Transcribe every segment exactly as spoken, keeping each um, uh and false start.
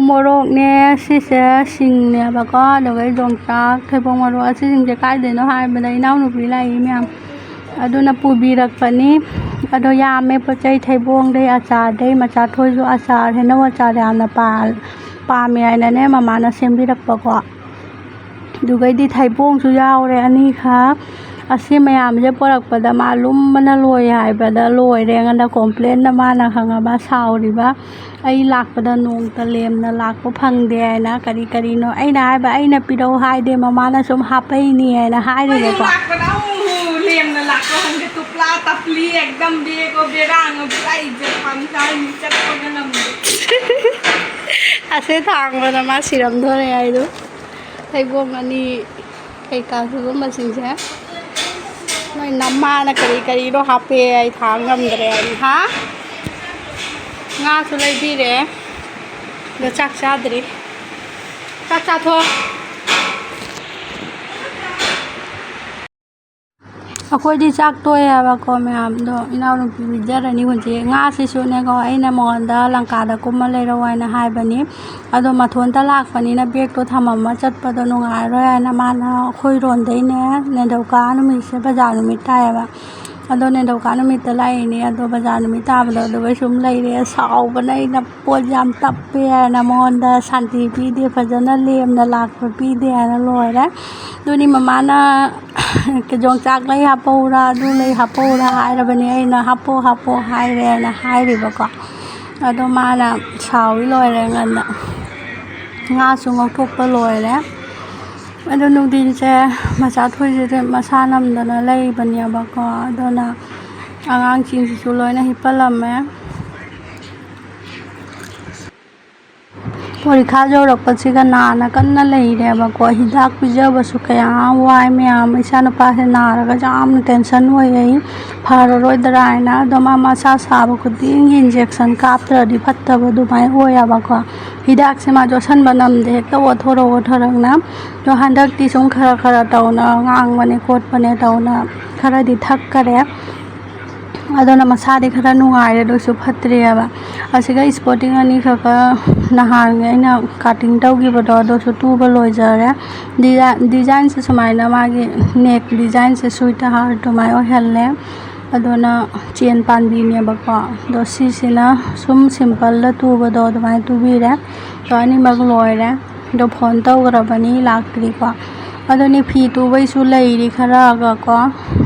ꯃꯣꯔꯣꯛꯅꯦ, ꯁꯤꯁꯦ ꯁꯤꯡꯅꯦꯕꯀꯣ, ꯑꯗꯨꯒ ꯌꯣꯡꯆꯥꯛ, ꯊꯩꯕꯣꯡ ꯃꯔꯨ, ꯑꯁꯤꯁꯤꯡꯁꯦ ꯀꯥꯏꯗꯩꯅꯣ ꯍꯥꯏꯕꯗ ꯏꯅꯥꯎꯅꯨꯄꯤ ꯂꯥꯛꯏ ꯃꯌꯥꯝ ꯑꯗꯨꯅ ꯄꯨꯕꯤꯔꯛꯄꯅꯤ꯫ ꯑꯗꯣ ꯌꯥꯝꯃꯦ ꯄꯣꯠ ꯆꯩ, ꯊꯩꯕꯣꯡꯗꯩ, ꯑꯆꯥꯔꯗꯩ, ꯃꯆꯥ ꯊꯣꯏꯁꯨ ꯑꯆꯥꯔ, ꯍꯩꯅꯧ ꯑꯆꯥꯔ ꯌꯥꯝꯅ ꯄꯥꯜ-, ꯄꯥꯝꯃꯦ ꯍꯥꯏꯅꯅꯦ ꯃꯃꯥꯅ ꯁꯦꯝꯕꯤꯔꯛꯄꯀꯣ꯫ ꯑꯗꯨꯒꯩꯗꯤ ꯊꯩꯕꯣꯡꯁꯨ ꯌꯥꯎꯔꯦ ꯑꯅꯤꯈꯛ꯫ ꯑꯁꯤ ꯃꯌꯥꯝꯁꯦ ꯄꯣꯔꯛꯄꯗ ꯃꯥ ꯂꯨꯝꯕꯅ ꯂꯣꯏ ꯍꯥꯏꯕꯗ ꯂꯣꯏꯔꯦ꯫ ꯑꯩꯉꯣꯟꯗ ꯀꯣꯝꯄ꯭ꯂꯦꯟꯅ ꯃꯥꯅ ꯈꯪꯉꯕ ꯁꯥꯎꯔꯤꯕ꯫ "ꯑꯩ ꯂꯥꯛꯄꯗ ꯅꯣꯡꯇ ꯂꯦꯝꯅ ꯂꯥꯛꯄ ꯐꯪꯗꯦ" ꯍꯥꯏꯅ ꯀꯔꯤ ꯀꯔꯤꯅꯣ ꯑꯩꯅ ꯍꯥꯏꯕ, "ꯑꯩꯅ ꯄꯤꯔꯛꯎ ꯍꯥꯏꯗꯦ, ꯃꯃꯥꯅ ꯁꯨꯝ ꯍꯥꯞꯄꯛꯏꯅꯦ" ꯍꯥꯏꯅ ꯍꯥꯏꯔꯤꯕꯀꯣ꯫ ꯂꯥꯛꯄꯗ ꯑꯃꯨꯛ ꯂꯦꯝꯅ ꯂꯥꯛꯄ ꯐꯪꯗꯦ, ꯇꯨꯄ꯭ꯂꯥ ꯇꯞꯂꯤ ꯑꯦꯛꯗꯝ ꯕꯦꯒ ꯑꯣ ꯕꯦꯔꯥ ꯑꯃ ꯄꯨꯔꯥ ꯏꯖꯠ ꯄꯝꯆꯥꯏꯅꯤ ꯆꯠꯄꯒ ꯉꯝꯗꯦ꯫ ꯑꯁꯦ ꯊꯥꯡꯕꯗ ꯃꯥ ꯁꯤꯔꯝꯗꯣꯔꯦ ꯍꯥꯏꯗꯣ꯫ ꯊꯩꯕꯣꯡ ꯑꯅꯤ ꯀꯩꯀꯥ ꯁꯤꯒꯨꯝꯕꯁꯤꯡꯁꯦ ꯅꯣꯏ ꯅꯃꯥꯅ ꯀꯔꯤ ꯀꯔꯤꯅꯣ ꯍꯥꯞꯄꯦ ꯑꯩ ꯊꯥꯡ ꯉꯝꯗ꯭ꯔꯦ ꯍꯥꯏꯅ꯫ ꯍꯥ? ꯉꯥꯁꯨ ꯂꯩꯕꯤꯔꯦ꯫ ꯑꯗꯣ ꯆꯥꯛ ꯆꯥꯗ꯭ꯔꯤ꯫ ꯆꯥꯛ ꯆꯥꯊꯣꯛ꯫ ꯑꯩꯈꯣꯏꯗꯤ ꯆꯥꯛ ꯇꯣꯛꯑꯦꯕꯀꯣ ꯃꯌꯥꯝꯗꯣ, ꯏꯅꯥꯎꯅꯨꯄꯤ ꯄꯤꯖꯔꯅꯤ ꯍꯧꯖꯤꯛ꯫ ꯉꯥꯁꯤꯁꯨꯅꯦꯀꯣ, ꯑꯩꯅ ꯃꯉꯣꯟꯗ ꯂꯪꯀꯥꯗ ꯀꯨꯝꯃ ꯂꯩꯔꯛꯑꯣ ꯍꯥꯏꯅ ꯍꯥꯏꯕꯅꯤ꯫ ꯑꯗꯣ ꯃꯊꯣꯟꯇ ꯂꯥꯛꯄꯅꯤꯅ ꯕꯦꯒꯇꯣ ꯊꯝꯃꯝꯃ ꯆꯠꯄꯗꯣ ꯅꯨꯡꯉꯥꯏꯔꯣꯏ ꯍꯥꯏꯅ ꯃꯥꯅ ꯑꯩꯈꯣꯏꯔꯣꯝꯗꯩꯅꯦ ꯅꯤꯡꯊꯧꯀꯥ ꯅꯨꯃꯤꯠꯁꯦ ꯕꯖꯥꯔ ꯅꯨꯃꯤꯠ ꯇꯥꯏꯌꯦꯕ꯫ ꯑꯗꯣ ꯅꯤꯡꯊꯧꯀꯥ ꯅꯨꯃꯤꯠꯇ ꯂꯥꯛꯏꯅꯦ꯫ ꯑꯗꯣ ꯕꯖꯥꯔ ꯅꯨꯃꯤꯠ ꯇꯥꯕꯗꯣ ꯑꯗꯨꯒ ꯁꯨꯝ ꯂꯩꯔꯦ꯫ ꯁꯥꯎꯕꯅ ꯑꯩꯅ ꯄꯣꯠ ꯌꯥꯝ ꯇꯞꯄꯦ ꯍꯥꯏꯅ ꯃꯉꯣꯟꯗ ꯁꯥꯟꯇꯤ ꯄꯤꯗꯦ, ꯐꯖꯅ ꯂꯦꯝꯅ ꯂꯥꯛꯄ ꯄꯤꯗꯦ ꯍꯥꯏꯅ ꯂꯣꯏꯔꯦ꯫ ꯑꯗꯨꯅꯤ ꯃꯃꯥꯅ ꯌꯣꯡꯆꯥꯛ ꯂꯩ ꯍꯥꯞꯄꯧꯔꯥ, ꯑꯗꯨ ꯂꯩ ꯍꯥꯞꯄꯧꯔꯥ ꯍꯥꯏꯔꯕꯅꯤ꯫ ꯑꯩꯅ "ꯍꯥꯞꯄꯣ, ꯍꯥꯞꯄꯣ" ꯍꯥꯏꯔꯦꯅ ꯍꯥꯏꯔꯤꯕꯀꯣ꯫ ꯑꯗꯣ ꯃꯥꯅ ꯁꯥꯎꯔꯤ ꯂꯣꯏꯔꯦ ꯉꯟꯅ꯫ ꯉꯥꯁꯨ ꯉꯧꯊꯣꯛꯄ ꯂꯣꯏꯔꯦ꯫ ꯑꯗꯣ ꯅꯨꯡꯊꯤꯟꯁꯦ ꯃꯆꯥ ꯊꯣꯏꯁꯤꯗꯤ ꯃꯁꯥ ꯅꯝꯗꯅ ꯂꯩꯕꯅꯦꯕꯀꯣ꯫ ꯑꯗꯨꯅ ꯑꯉꯥꯡꯁꯤꯡꯁꯤꯁꯨ ꯂꯣꯏꯅ ꯍꯤꯞꯄꯜꯂꯝꯃꯦ꯫ ꯄꯣꯔꯤꯈꯥ ꯌꯧꯔꯛꯄꯁꯤꯒ ꯅꯥꯅ ꯀꯟꯅ ꯂꯩꯔꯦꯕꯀꯣ꯫ ꯍꯤꯗꯥꯛ ꯄꯤꯖꯕꯁꯨ ꯀꯌꯥ ꯋꯥꯏ ꯃꯌꯥꯝ꯫ ꯏꯆꯥꯅꯨꯄꯥꯁꯦ ꯅꯥꯔꯒ ꯌꯥꯝꯅ tension ꯑꯣꯏ ꯑꯩ꯫ ꯐꯔꯔꯣꯏꯗ꯭ꯔꯥ ꯍꯥꯏꯅ꯫ ꯑꯗꯣ ꯃꯥ ꯃꯁꯥ ꯁꯥꯕ ꯈꯨꯗꯤꯡꯒꯤ injection ꯀꯥꯞꯇ꯭ꯔꯗꯤ ꯐꯠꯇꯕ ꯑꯗꯨꯃꯥꯏꯅ ꯑꯣꯏꯌꯦꯕꯀꯣ꯫ ꯍꯤꯗꯥꯛꯁꯦ ꯃꯥ ꯆꯣꯠꯁꯟꯕ ꯉꯝꯗꯦ, ꯍꯦꯛꯇ ꯑꯣꯊꯣꯔꯛ ꯑꯣꯊꯣꯔꯛꯅ꯫ ꯑꯗꯣ ꯍꯟꯗꯛꯇꯤ ꯁꯨꯝ ꯈꯔ ꯈꯔ ꯇꯧꯅ ꯉꯥꯡꯕꯅꯦ ꯈꯣꯠꯄꯅꯦ ꯇꯧꯅ ꯈꯔꯗꯤ ꯊꯛꯈꯔꯦ꯫ ꯑꯗꯨꯅ ꯃꯁꯥꯗꯤ ꯈꯔ ꯅꯨꯡꯉꯥꯏꯔꯦ, ꯑꯗꯨꯁꯨ ꯐꯠꯇ꯭ꯔꯤꯑꯕ꯫ ꯑꯁꯤꯒ ꯏꯁꯄꯣꯔꯇꯤꯡ ꯑꯅꯤꯈꯛꯀ ꯅꯍꯥꯟꯒꯤ ꯑꯩꯅ ꯀꯥꯇꯤꯡ ꯇꯧꯈꯤꯕꯗꯣ, ꯑꯗꯨꯁꯨ ꯇꯨꯕ ꯂꯣꯏꯖꯔꯦ꯫ ꯗꯤꯖꯥꯏꯟ, ꯗꯤꯖꯥꯏꯟꯁꯦ ꯁꯨꯃꯥꯏꯅ, ꯃꯥꯒꯤ ꯅꯦꯛ ꯗꯤꯖꯥꯏꯟꯁꯦ ꯁ꯭ꯋꯤꯠ ꯍꯥꯔꯠ ꯑꯗꯨꯃꯥꯏꯅ ꯑꯣꯏꯍꯜꯂꯦ꯫ ꯑꯗꯨꯅ ꯆꯦꯟ ꯄꯥꯟꯕꯤꯅꯦꯕꯀꯣ꯫ ꯑꯗꯣ ꯁꯤꯁꯤꯅ ꯁꯨꯝ ꯁꯤꯝꯄꯜꯗ ꯇꯨꯕꯗꯣ ꯑꯗꯨꯃꯥꯏꯅ ꯇꯨꯕꯤꯔꯦ꯫ ꯑꯗꯣ ꯑꯅꯤꯃꯛ ꯂꯣꯏꯔꯦ꯫ ꯑꯗꯣ ꯐꯣꯟ ꯇꯧꯈ꯭ꯔꯕꯅꯤ, ꯂꯥꯛꯇ꯭ꯔꯤꯀꯣ꯫ ꯑꯗꯨꯅꯤ ꯐꯤ ꯇꯨꯕꯩꯁꯨ ꯂꯩꯔꯤ ꯈꯔꯒꯀꯣ꯫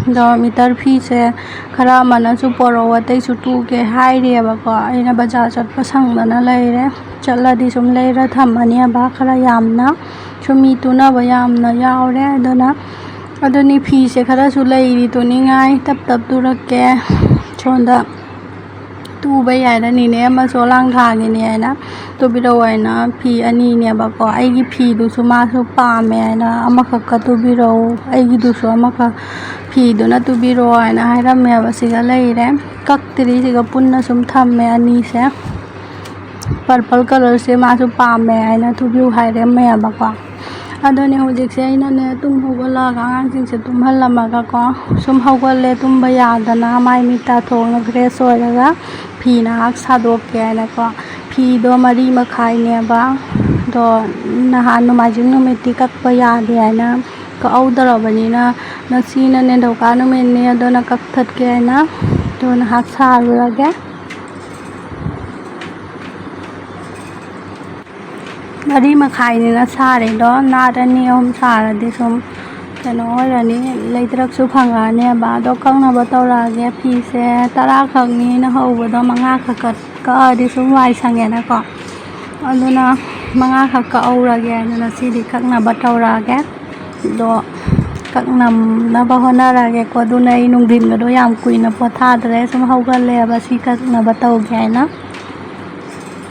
ꯑꯗꯣ ꯃꯤꯇꯔ ꯐꯤꯁꯦ ꯈꯔ ꯑꯃꯅꯁꯨ ꯄꯣꯔꯛꯑꯣ, ꯑꯇꯩꯁꯨ ꯇꯨꯒꯦ ꯍꯥꯏꯔꯤꯑꯕꯀꯣ꯫ ꯑꯩꯅ ꯕꯖꯥꯔ ꯆꯠꯄ ꯁꯪꯗꯅ ꯂꯩꯔꯦ꯫ ꯆꯠꯂꯗꯤ ꯁꯨꯝ ꯂꯩꯔ ꯊꯝꯃꯅꯦꯕ ꯈꯔ ꯌꯥꯝꯅ꯫ ꯁꯨꯝ ꯃꯤ ꯇꯨꯅꯕ ꯌꯥꯝꯅ ꯌꯥꯎꯔꯦ꯫ ꯑꯗꯨꯅ ꯑꯗꯨꯅꯤ ꯐꯤꯁꯦ ꯈꯔꯁꯨ ꯂꯩꯔꯤ ꯇꯨꯅꯤꯡꯉꯥꯏ꯫ ꯇꯞ ꯇꯞ ꯇꯨꯔꯛꯀꯦ꯫ ꯁꯣꯝꯗ ꯇꯨꯕ ꯌꯥꯏꯅ ꯅꯤꯅꯦ ꯑꯃꯁꯨ ꯑꯂꯥꯡ ꯊꯥꯒꯤꯅꯤ ꯍꯥꯏꯅ ꯇꯨꯕꯤꯔꯛꯑꯣ ꯍꯥꯏꯅ ꯐꯤ ꯑꯅꯤꯅꯦꯕꯀꯣ꯫ ꯑꯩꯒꯤ ꯐꯤꯗꯨꯁꯨ ꯃꯥꯁꯨ ꯄꯥꯝꯃꯦ ꯍꯥꯏꯅ ꯑꯃꯈꯛꯀ ꯇꯨꯕꯤꯔꯛꯎ, ꯑꯩꯒꯤꯗꯨꯁꯨ ꯑꯃꯈꯛ ꯐꯤꯗꯨꯅ ꯇꯨꯕꯤꯔꯛꯑꯣ ꯍꯥꯏꯅ ꯍꯥꯏꯔꯝꯃꯦꯕ꯫ ꯁꯤꯒ ꯂꯩꯔꯦ, ꯀꯛꯇ꯭ꯔꯤ꯫ ꯁꯤꯒ ꯄꯨꯟꯅ ꯁꯨꯝ ꯊꯝꯃꯦ ꯑꯅꯤꯁꯦ꯫ ꯄꯔꯄꯜ ꯀꯂꯔꯁꯦ ꯃꯥꯁꯨ ꯄꯥꯝꯃꯦ ꯍꯥꯏꯅ ꯇꯨꯕꯤꯌꯨ ꯍꯥꯏꯔꯝꯃꯦꯕꯀꯣ꯫ ꯑꯗꯨꯅꯦ ꯍꯧꯖꯤꯛꯁꯦ ꯑꯩꯅꯅꯦ ꯇꯨꯝ ꯍꯧꯒꯠꯂꯛꯑꯒ ꯑꯉꯥꯡꯁꯤꯡꯁꯦ ꯇꯨꯝꯍꯜꯂꯝꯃꯒꯀꯣ, ꯁꯨꯝ ꯍꯧꯒꯠꯂꯦ ꯇꯨꯝꯕ ꯌꯥꯗꯅ, ꯃꯥꯏ ꯃꯤꯠ ꯇꯥꯊꯣꯛꯑꯒ ꯐ꯭ꯔꯦꯁ ꯑꯣꯏꯔꯒ ꯐꯤ ꯉꯥꯏꯍꯥꯛ ꯁꯥꯗꯣꯛꯀꯦ ꯍꯥꯏꯅꯀꯣ꯫ ꯐꯤꯗꯣ ꯃꯔꯤ ꯃꯈꯥꯏꯅꯦꯕ, ꯑꯗꯣ ꯅꯍꯥꯟ ꯅꯣꯡꯃꯥꯏꯖꯤꯡ ꯅꯨꯃꯤꯠꯇꯤ ꯀꯛꯄ ꯌꯥꯗꯦ ꯍꯥꯏꯅ ꯀꯛꯍꯧꯗ꯭ꯔꯕꯅꯤꯅ, ꯉꯁꯤꯅ ꯅꯤꯡꯊꯧꯀꯥ ꯅꯨꯃꯤꯠꯅꯤ, ꯑꯗꯨꯅ ꯀꯛꯊꯠꯀꯦ ꯍꯥꯏꯅ ꯑꯗꯣ ꯉꯥꯏꯍꯥꯛ ꯁꯥꯔꯨꯔꯒꯦ꯫ ꯃꯔꯤ ꯃꯈꯥꯏꯅꯤꯅ ꯁꯥꯔꯤꯗꯣ, ꯅꯥꯠ ꯑꯅꯤ ꯑꯍꯨꯝ ꯁꯥꯔꯗꯤ ꯁꯨꯝ ꯀꯩꯅꯣ ꯑꯣꯏꯔꯅꯤ, ꯂꯩꯇ꯭ꯔꯛꯁꯨ ꯐꯪꯉꯛꯑꯅꯦꯕ꯫ ꯑꯗꯣ ꯀꯛꯅꯕ ꯇꯧꯔꯛꯑꯒꯦ꯫ ꯐꯤꯁꯦ ꯇꯔꯥ ꯈꯛꯅꯤꯅ ꯍꯧꯕꯗꯣ, ꯃꯉꯥ ꯈꯛ ꯀꯛ-, ꯀꯛꯑꯗꯤ ꯁꯨꯝ ꯋꯥꯏ ꯁꯪꯉꯦꯅꯀꯣ꯫ ꯑꯗꯨꯅ ꯃꯉꯥ ꯈꯛ ꯀꯛꯍꯧꯔꯒꯦ꯫ ꯑꯗꯨꯅ ꯁꯤꯗꯤ ꯀꯛꯅꯕ ꯇꯧꯔꯛꯑꯒꯦ꯫ ꯑꯗꯣ ꯀꯛꯅꯅꯕ ꯍꯣꯠꯅꯔꯛꯑꯒꯦꯀꯣ꯫ ꯑꯗꯨꯅ ꯑꯩ ꯅꯨꯡꯊꯤꯟꯒꯗꯣ ꯌꯥꯝ ꯀꯨꯏꯅ ꯄꯣꯊꯥꯗ꯭ꯔꯦ꯫ ꯁꯨꯝ ꯍꯧꯒꯠꯂꯦꯕ ꯁꯤ ꯀꯛꯅꯕ ꯇꯧꯒꯦ ꯍꯥꯏꯅ꯫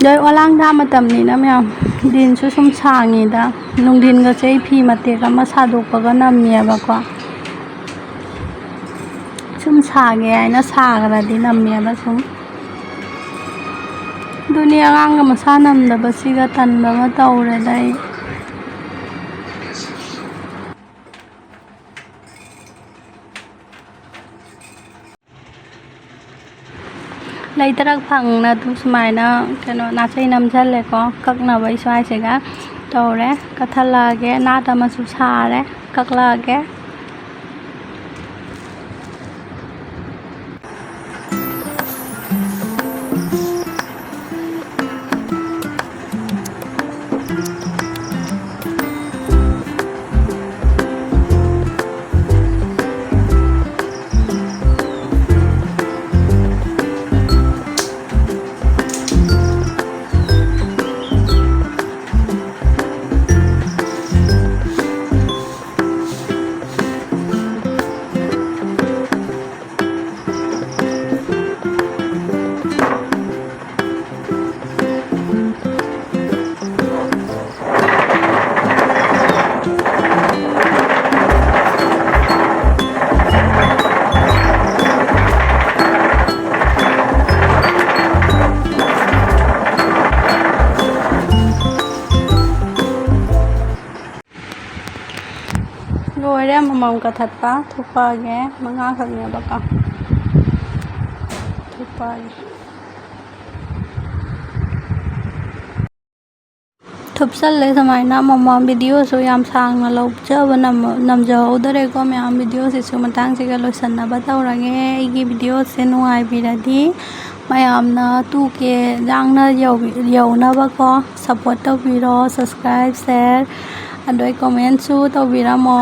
ꯑꯗꯣ ꯑꯣꯂꯥꯡ ꯊꯥ ꯃꯇꯝꯅꯤꯅ ꯃꯌꯥꯝ, ꯗꯤꯟꯁꯨ ꯁꯨꯝ ꯁꯥꯡꯉꯤꯗ꯫ ꯅꯨꯡꯊꯤꯟꯒꯁꯦ ꯑꯩ ꯐꯤ ꯃꯇꯦꯛ ꯑꯃ ꯁꯥꯗꯣꯛꯄꯒ ꯅꯝꯃꯦꯕꯀꯣ꯫ ꯁꯨꯝ ꯁꯥꯒꯦ ꯍꯥꯏꯅ ꯁꯥꯈ꯭ꯔꯗꯤ ꯅꯝꯃꯦꯕ ꯁꯨꯝ꯫ ꯑꯗꯨꯅꯤ ꯑꯉꯥꯡꯒ ꯃꯁꯥ ꯅꯝꯗꯕꯁꯤꯒ ꯇꯟꯕ ꯑꯃ ꯇꯧꯔꯦꯗ ꯑꯩ꯫ ꯂꯩꯇꯔꯛ ꯐꯪꯅ ꯑꯗꯨꯝ ꯁꯨꯃꯥꯏꯅ ꯀꯩꯅꯣ ꯅꯥꯆꯩ ꯅꯝꯁꯤꯜꯂꯦꯀꯣ꯫ ꯀꯛꯅꯕ ꯑꯩ ꯁ꯭ꯋꯥꯏꯁꯤꯒ ꯇꯧꯔꯦ꯫ ꯀꯛꯊꯠꯂꯛꯑꯒꯦ꯫ ꯅꯥꯠ ꯑꯃꯁꯨ ꯁꯥꯔꯦ꯫ ꯀꯛꯂꯛꯑꯒꯦ꯫ ꯂꯣꯏꯔꯦ ꯑꯃꯃꯝ ꯀꯛꯊꯠꯄ꯫ ꯊꯨꯞꯄꯛꯑꯒꯦ꯫ ꯃꯉꯥꯈꯛꯅꯦꯕꯀꯣ꯫ ꯊꯨꯞꯄꯛꯑꯒꯦ꯫ ꯊꯨꯞꯆꯜꯂꯦ ꯁꯨꯃꯥꯏꯅ ꯑꯃꯃꯝ꯫ ꯚꯤꯗꯤꯑꯣꯁꯨ ꯌꯥꯝ ꯁꯥꯡꯅ ꯂꯧꯖꯕ ꯅꯝ-, ꯅꯝꯖꯍꯧꯗꯔꯦꯀꯣ ꯃꯌꯥꯝ꯫ ꯚꯤꯗꯤꯑꯣꯁꯤꯁꯨ ꯃꯇꯥꯡꯁꯤꯒ ꯂꯣꯏꯁꯟꯅꯕ ꯇꯧꯔꯒꯦ꯫ ꯑꯩꯒꯤ ꯚꯤꯗꯤꯑꯣꯁꯦ ꯅꯨꯡꯉꯥꯏꯕꯤꯔꯗꯤ ꯃꯌꯥꯝꯅ two K ꯌꯥꯡꯅ ꯌꯧ-, ꯌꯧꯅꯕꯀꯣ support ꯇꯧꯕꯤꯔꯣ꯫ Subscribe, share, ꯑꯗꯣ ꯑꯩ commentꯁꯨ ꯇꯧꯕꯤꯔꯝꯃꯣ꯫